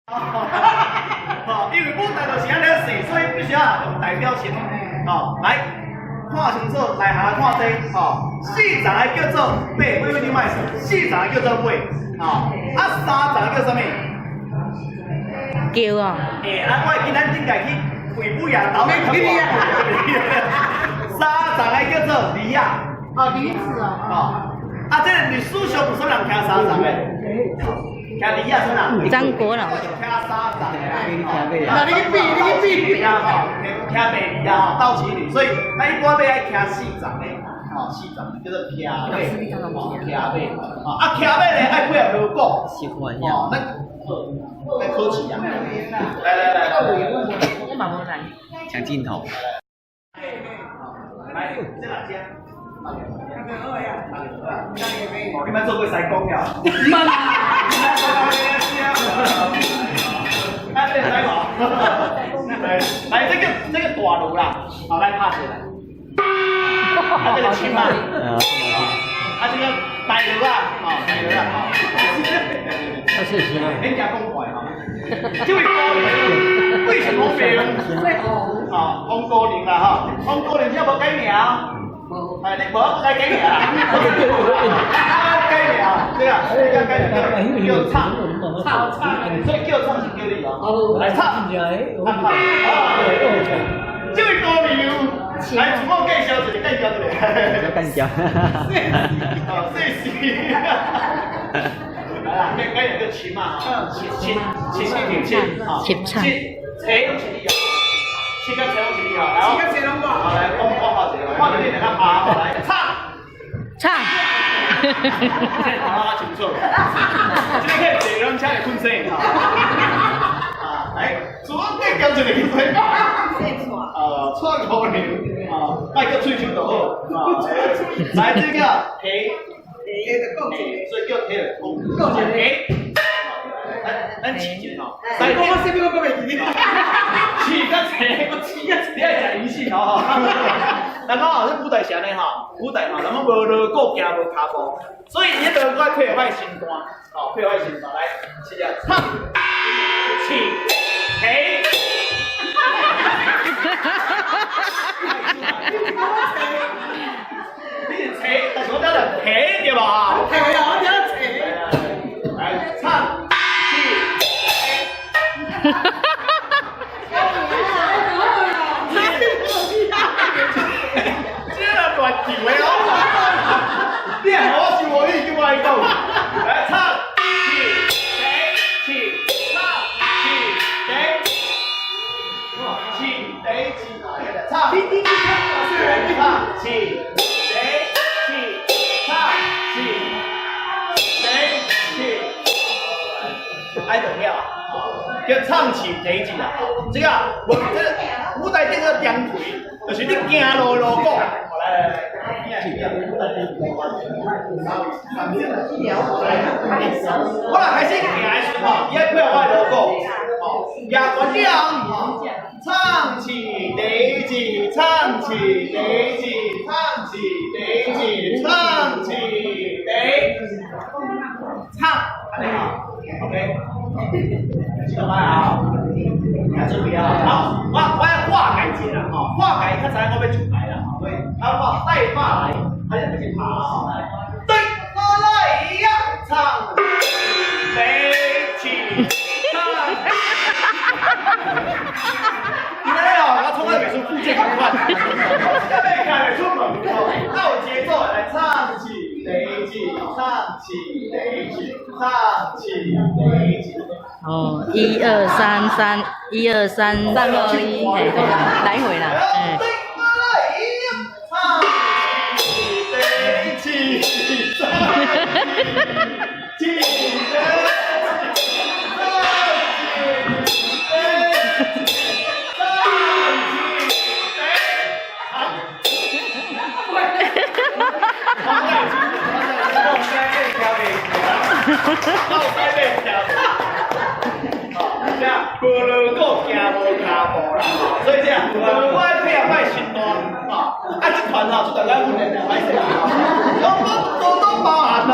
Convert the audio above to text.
吼，因為舞台就是按呢勢，所以必須要用代表性。吼，來看清楚，內行看這，吼，四層的叫做八，尾尾你莫算，四層的叫做尾，吼，啊三層叫啥物？叫啊！欸，啊，我會記咱頂屆去鬼尾啊，頭三層的叫做梨仔。哦，梨子啊。吼，啊，這個歷史上有啥物人徛三層的？徛梨仔啥人？張國老。徛三層的。那你去比，你去比。徛吼，徛白梨啊，吼，鬥飼梨，所以咱一般欲愛徛四層的，吼，四層叫做徛尾，吼，徛尾，吼，啊，徛尾咧愛配合鑼鼓，吼，咱來考試啊！來來來來，我嘛無來。搶鏡頭。來，這哪只？哦，你莫做過師公了。唔啦。啊，這個使無？來，來，這個大鑼啦，好，來拍起來。啊，這個琴啊。啊，這個大鑼啊，哦，大鑼啊，哦。太謝謝啦。免驚講壞吼。這位高人，為什麼名？哦，黃高齡啦，吼，黃高齡你也無改名？哎，你無改改名啊？改名，對啊，這個改名叫唱，唱唱，所以叫唱是叫你哦。來唱，唱。這位高人，來自我介紹一下，介紹一下。幹掉。哦，謝謝。來啦，改改名叫琴嘛，七七七七七，七唱。七，七攏是你哦，七佮七攏是你哦，來哦，七佮七攏無。好來，講講好一個，看著你來較拍，好來唱。唱。這個頭腦較清楚，這個可以坐攏請會困醒吼。啊，來，自我介紹一個叫做，蔡高齡，啊，莫叫喙手就好。來，這個提。提就講一個，所以叫提就講，講一個。咱咱試一下吼。來，我啥物我閣袂記。試甲切，我試甲切，你愛食銀杏吼。人講吼，這舞台是按呢吼，舞台吼，人講無鑼鼓行無跤步，所以伊迄鑼鼓愛配合我的身段，吼，配合我的身段來，試下唱，起，提。你是切，但是我聽著提對無？提啊，我聽切。來唱，起，提。這個亂跳的哦！你害我想無你叫我來講，來唱，起，提，起，唱，起，提，起，提，起，唱，唱，起，提，起，唱，起，提，起，愛就曉，叫唱起提起啦。這個無這個舞台頂個點槌，就是你行路鑼鼓。來來來，我若開始行的時候，伊愛配合我的鑼鼓，吼，舉懸了，唱起第一，唱起第一，唱起第一，唱起第，唱，按呢吼，OK，記得擺啊，來準備啊，好，我愛化解一下啦，吼，化解較知影我欲出來啦，所以啊，我帶髮來，啊，就開始爬吼，對，我來呀，唱，第起，唱。今仔日哦，我創啊袂輸復健共款，這欲看會出門吼，較有節奏來唱起第一，唱起第一，唱起第一。哦，一二三三，一二三三二一，嘿，對啦，來回啦，哎。唱起第一，唱起第無鑼鼓行無跤步啦，所以這樣，我愛配合我的身段，吼，啊，這團吼出大家訓練，歹勢，攏多多包涵啦。